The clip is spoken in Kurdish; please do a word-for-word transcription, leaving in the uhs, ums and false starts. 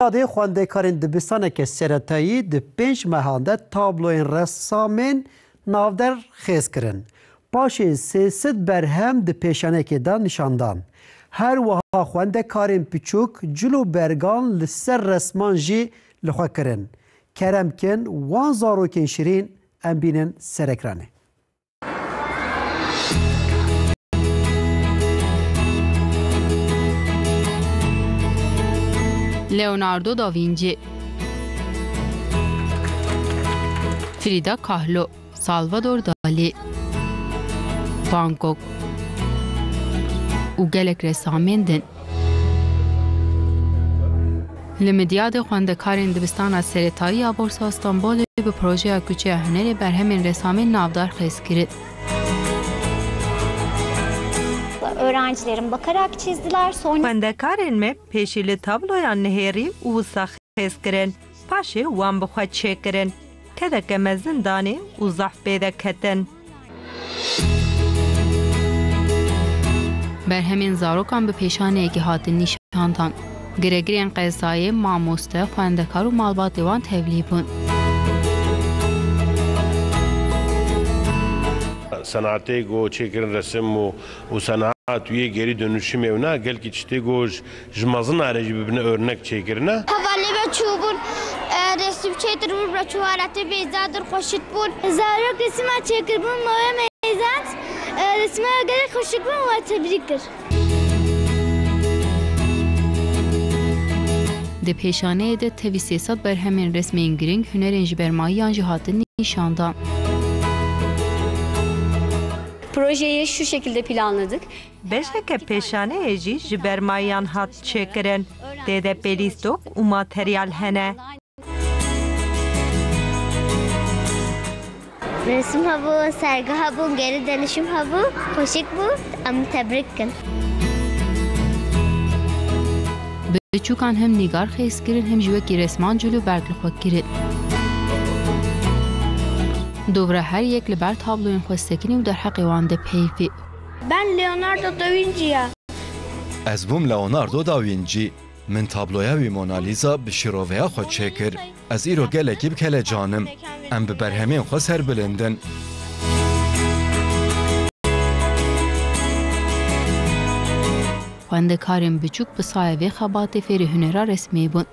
Midyadê xwendekarên dibistaneke seretayî di pênc mehan de tabloyên resamên navdar xêz kirin. Paşê sê sed berhem di pêşanekê de nîşan dan. Her wiha xwendekarên piçûk cil û bergan li ser resman jî li xwe kirin. Kerem kin, wan zarokên şirîn em bînin ser ekranê. Leonardo da Vinci, Frida Kahlo, Salvador Dali, Van Gogh û gelek resamên din. Li Midyadê xwendekarên dibistana seretayî ya Borsa Stenbolê bi projeya Kuçeya Hunerê berhemên resamên navdar xêz kirin. Öğrencilerim bakarak çizdiler. Sonra Xwendekarên me pêşî li tabloyan nihêrî û wisa xêz kirin. Paşê wan bi xwe çêkirin. Kedeke mezin danê û zehf pê de ketin. Berhemên zarokan bi pêşaneyekî hatin nîşandan. Giregirên qezayê, mamoste, xwendekar û malbatê wan tevlî bûn. Senatê ku çêkirin resim û, û senat û yê geri dönüşümê wina gelkî tiştê ku ji, ji mezina re jî bibine örnek çêkirine. Hevalê me çûbûn, e, resim çêtir bûn, bi çû halatê bêza dir xweşik bûn. Zarok resima çêkirbûn, mawê me Êzad, e, resma gelek xweşik bûn û we tebrîk kir. Di pêşaneyê de tevî sê sed berhemên resmên girîng, hunerên ji bermayiyan jî hatin nîşandan. Projeyi şu şekilde planladık. Beşeke pêşaneyê jî ji bermayiyan hat çêkirin. Tê de pêlîstok û materyal hene. Resim hebû, sergi hebû, geri dönüşüm hebû, xweşik bû, em tebrik kin. Biçûkan hem nîgar xêz kirin, hem jî wekî resman cil û berg li xwe kirin. Dovra her yek li ber tabloyên xwe sekinî û derheqê wan de peyvî. Ben Leonardo da Vinci ya. Ez bûm Leonardo da Vinci. Min tabloya wî Mona Lisa bi şîroveya xwe çêkir. Ez îro gelekî bi kelecan im. Em bi berhemên xwe serbilind in. Xwendekarên biçûk bi saya vê xebatê fêrî hunera resmê bûn.